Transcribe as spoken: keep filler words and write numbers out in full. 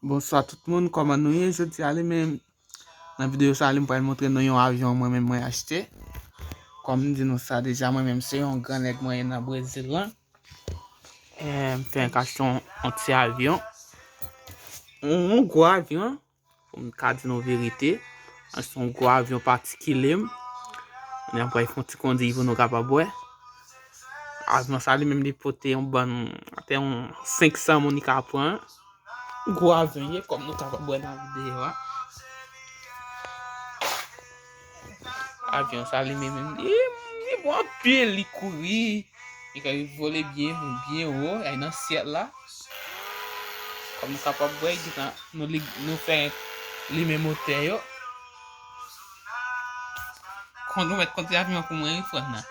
Bonswa tout moun, kòman nou ye? Jodi a li menm, nan videyo sa a li, m pral montre nou yon avyon mwen menm mwen achte. Kòm m di nou sa deja, mwen menm se yon gran nèg mwen ye nan Brezil lan. Eh, m fenk achte yon, yon ti avyon. Yon, yon gwo avyon, pou m ka di nou verite. Se yon gwo avyon patikilye m. Kounye a m pral fè yon ti kondi pou nou kapab wè. Avyon sa li menm li pote yon bann, atè yon senk san moun li ka pran. Gwo avyon ye, kòm nou kapab wè nan videyo a. Avyon sa li menm li, li bon anpil, li kouri, li ka vole byen, byen wo, li nan syèl la. Kòm nou kapab wè, gentan nou li, nou fè limen motè yo. Kont, ou mèt kont avyon pou mwen, wi, frè m nan.